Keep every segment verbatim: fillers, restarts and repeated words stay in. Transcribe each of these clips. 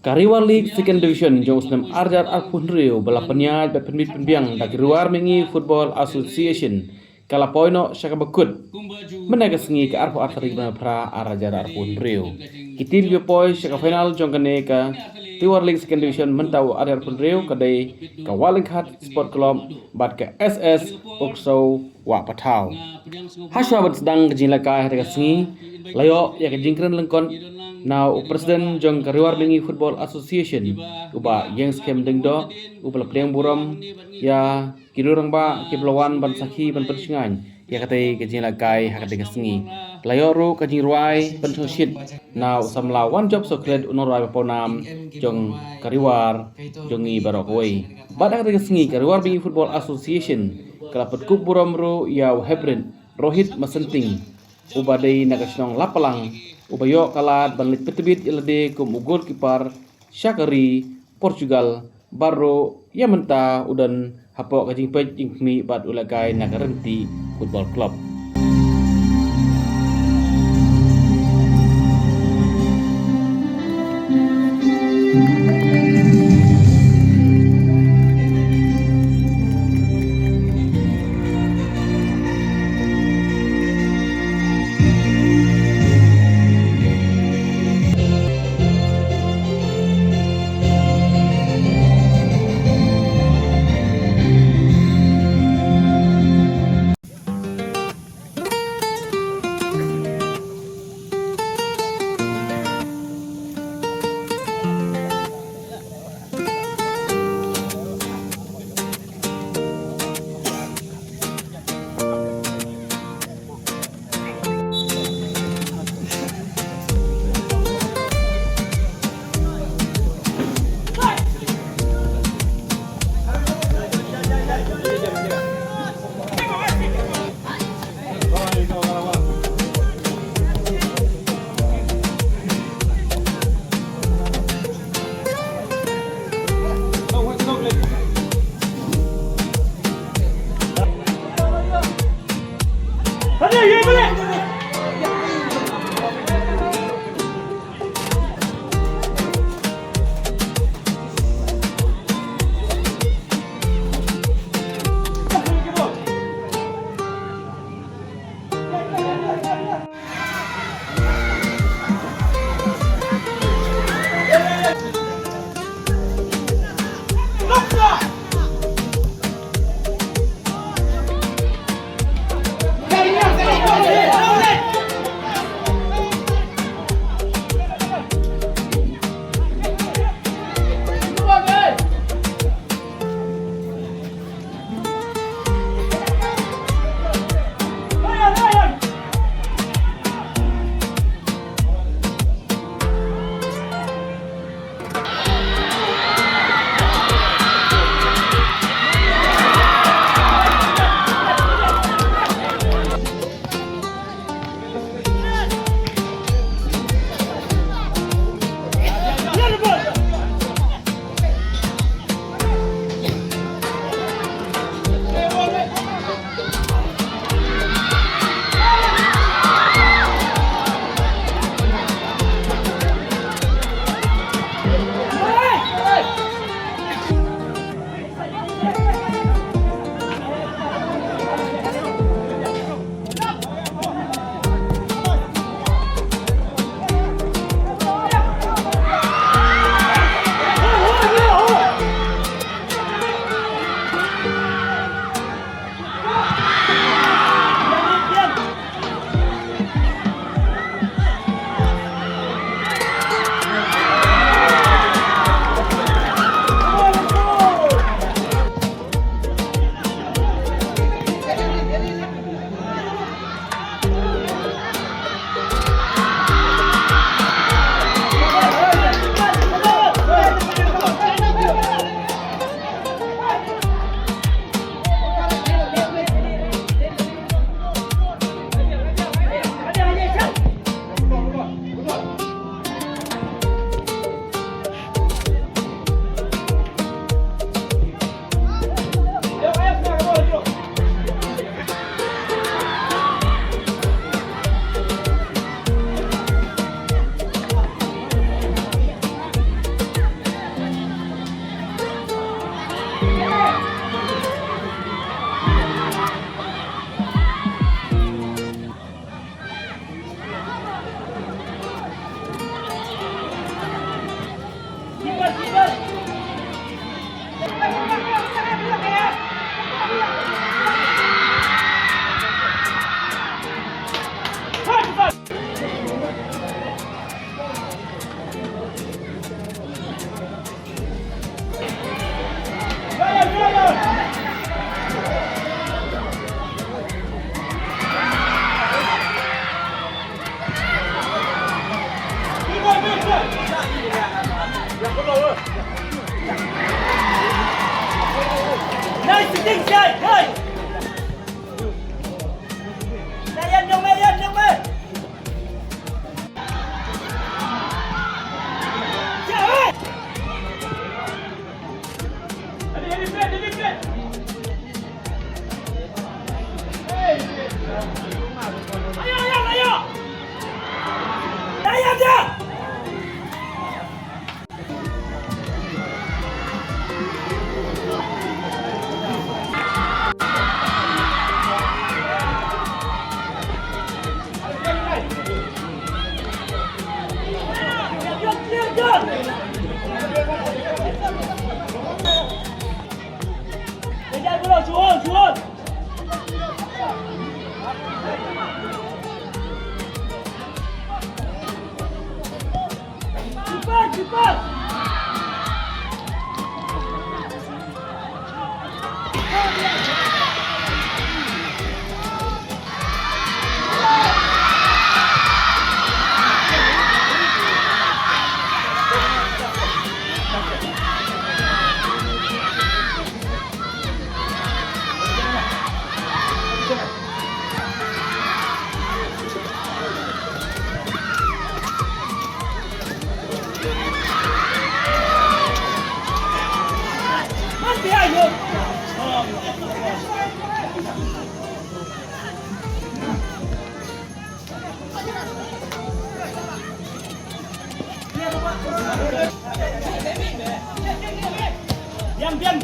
Ka Ri War League Second Division jong u snem ar hajar arphew hynriew ba la pynïaid bad pynbit pynbiang da ka Ri War Mihngi Football Association ka la poi noh sha kaba kut mynne ka sngi, ka arphew ar tarik bnai phra ar hajar arphew hynriew. Ki tim kiba poi sha ka final jong kane ka Ri War League Second Division mynta u ar hajar arphew hynriew ka dei ka Wahlyngkhat Sport Club bad ka S S Uksaw Wahpathaw. Hashwa ban sdang ka jingïalehkai ha kata ka sngi, la ïoh ïa ka jingkren lyngkot na u president jong ka Ri War Mihngi Football Association, u Bah Ïengskhem Lyngdoh, uba la pdiang burom ïa ki riew rangbah kiba la wan ban sakhi ban pynshngaiñ ïa katei ka jingïalehkai ha katei ka sngi. La ïoh ruh ka jingrwai pynsngewsih na u samla Wanjop Sohkhlet, u nongrwai ba pawnam jong ka Ri War jong ngi baroh kawei. Bad ha katei ka sngi ka Ri War Mihngi Football Association ka la pynkup burom ruh ïa u heprit Rohit Masenting, uba dei na ka shnong Lapalang, uba ïoh ka lad ban leit pyntbit ïa lade kum u goalkeeper sha ka ri Portugal, bad ruh ïa mynta u don hapoh ka jingpeit jingkhmih bad u lehkai na ka Ryntih Football Club. Nice, nice, nice, nice. Ryan, jong me, Ryan, jong me. Cepat, cepat. Diam, diam.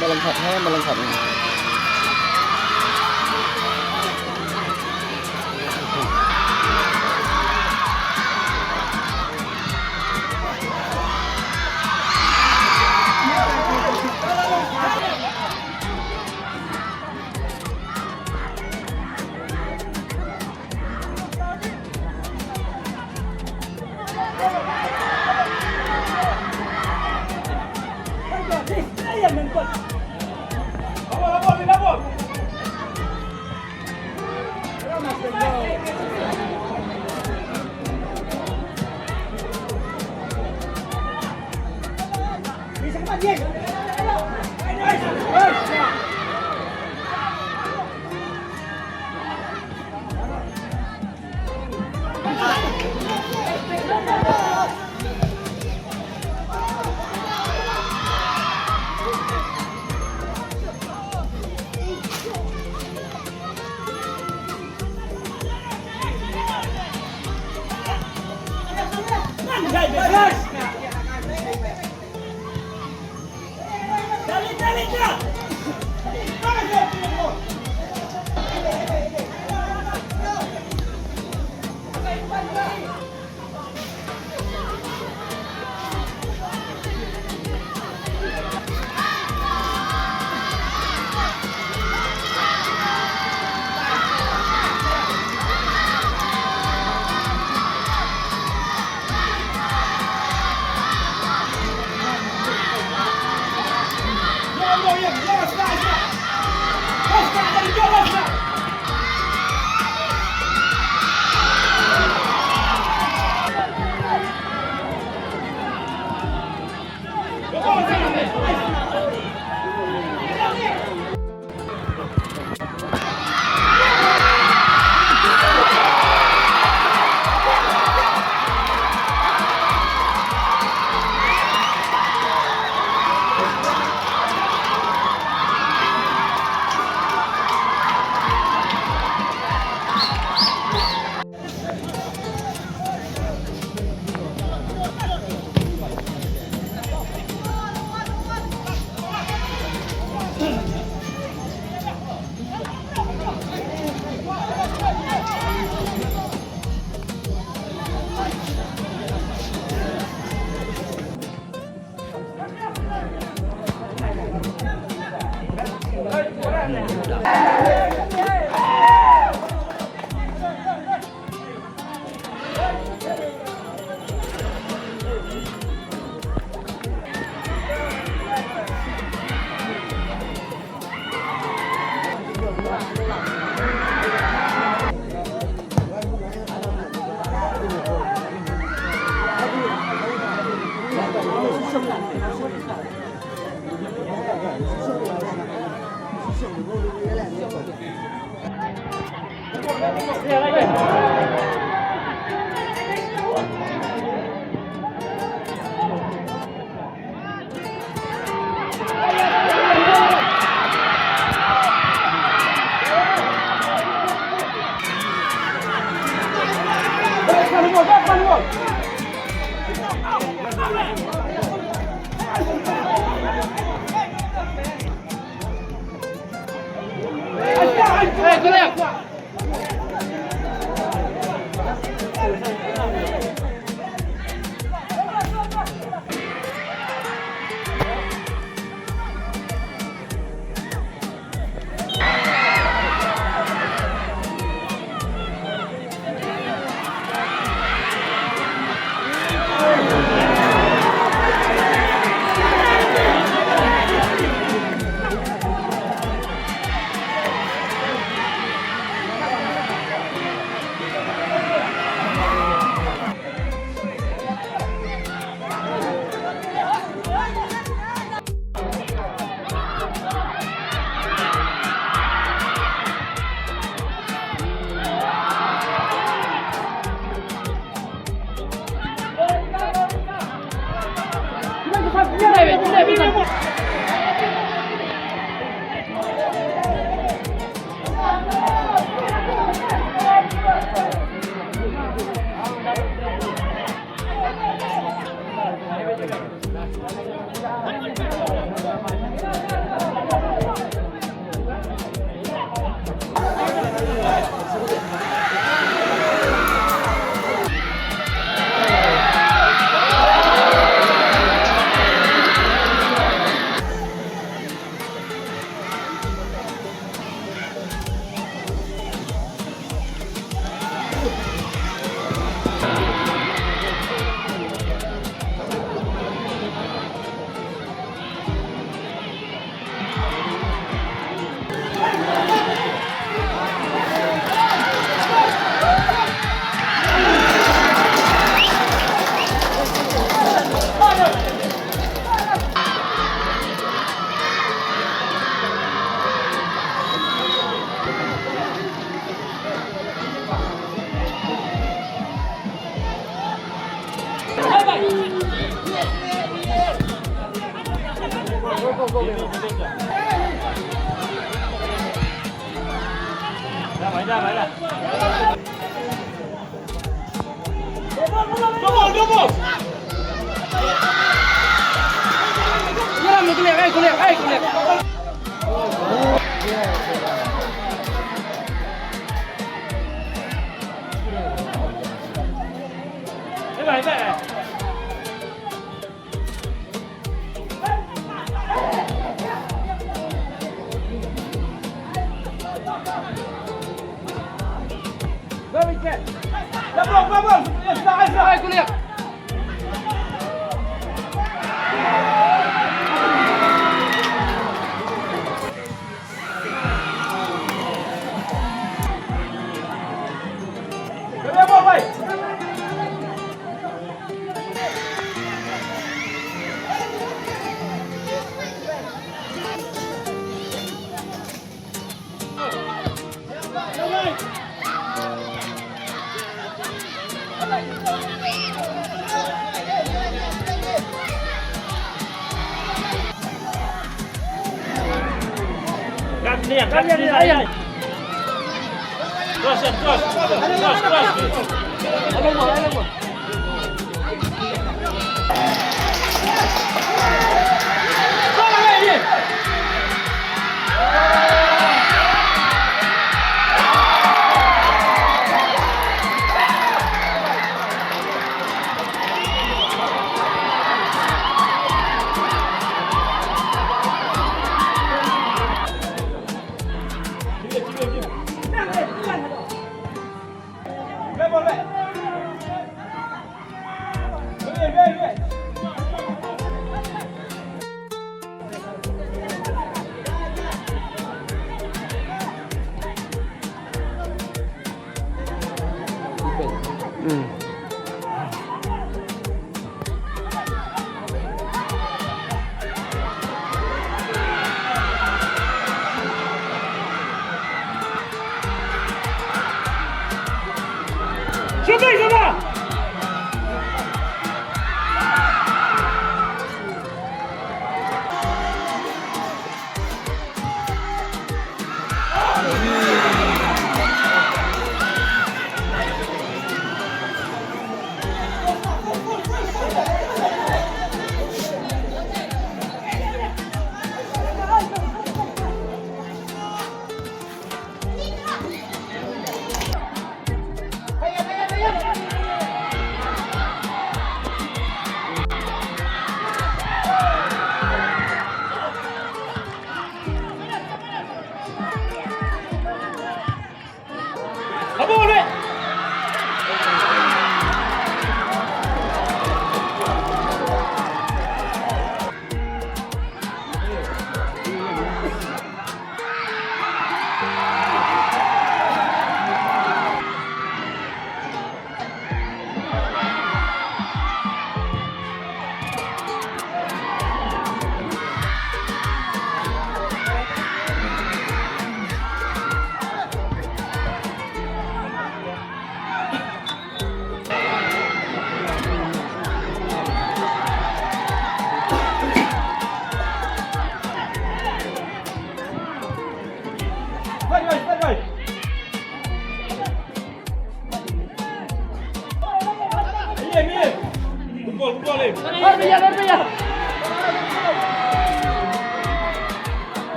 Ba lang khat ha, ba lang khat.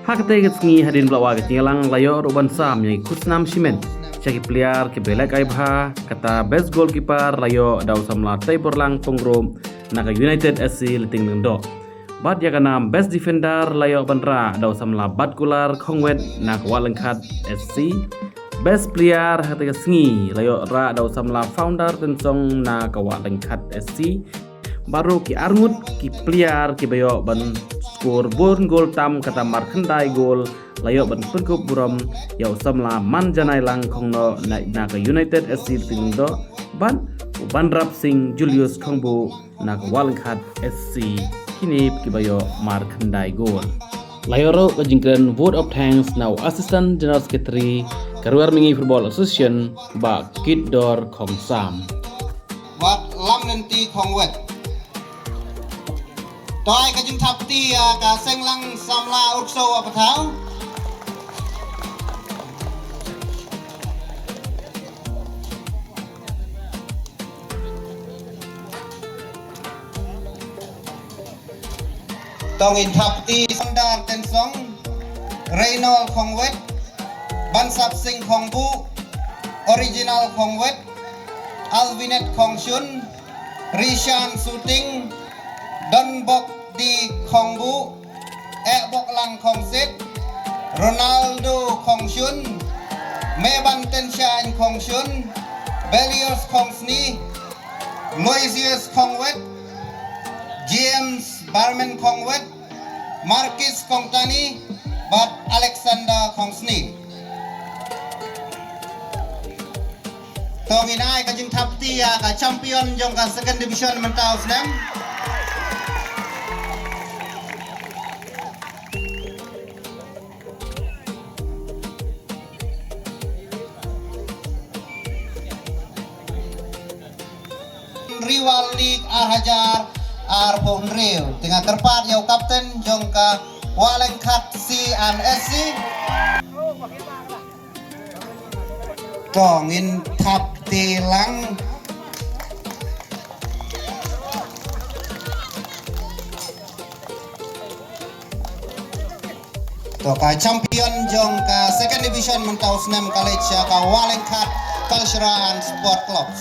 Ha katei ka sngi hadien ba la wai ka jingïalang la ïoh ruh ban sam ïa ki khusnam shimet sha ki player kiba lehkai bha. Kata best goalkeeper la ïoh da u samla Teiborlang Pongrup na ka United S C Liting Lyngdoh. Bad ïa ka nam best defender la ïoh ban rah da u samla Batkular Khongwet na ka Wahlyngkhat S C. Best player ha katei ka sngi la ïoh rah da u samla Founder Tynsong na ka Wahlyngkhat S C. Baroh ki arngut ki player kiba ïoh ban score bun goal tam, kata markhyndai goal, la ïoh ban pynkup burom ïa u samla Manjanai Langkhongnoh na, na ka United S C Liting Lyngdoh bad u Banrap Singh Julius Khongbuh na ka Wahlyngkhat S C, kine kiba ïoh markhyndai goal. La ïoh ruh ka jingkren vote of thanks na u Assistant General Secretary ka Rwer Mihngi Football Association, Bah Kitdor Khongsam. Wat Lamlynti Khongwet. To ai ka jingthap kti ïa ka Senglang Samla Urkso Wapathaw. Tong in thap ti Sundar Tensong, Reynol Khongwet, Bansap Singh Khongbu, Original Khongwet, Alvinet Khongshun, Rishan Suting, Donbok Di Khongbu, Ekbok Lang Khongsit, Ronaldo Khongshun, Meban Tenshan Khongshun, Belios Khongsni, Loisius Khongwet, James Barman Khongwet, Marcus Kongtani, bad Alexander Khongsni. Tong in ai ka jingthap ti ïa ka champion jong ka second division mynta u snem. Rival League ar hajar arphew hynriew. Te nga kyrpad ïa u captain jong ka Wah Lyngkhat C and S C. Tong in thap ti lang. To ka champion jong ka second division mynta u snem ka leit sha ka Wah Lyngkhat Cultural and Sport Club.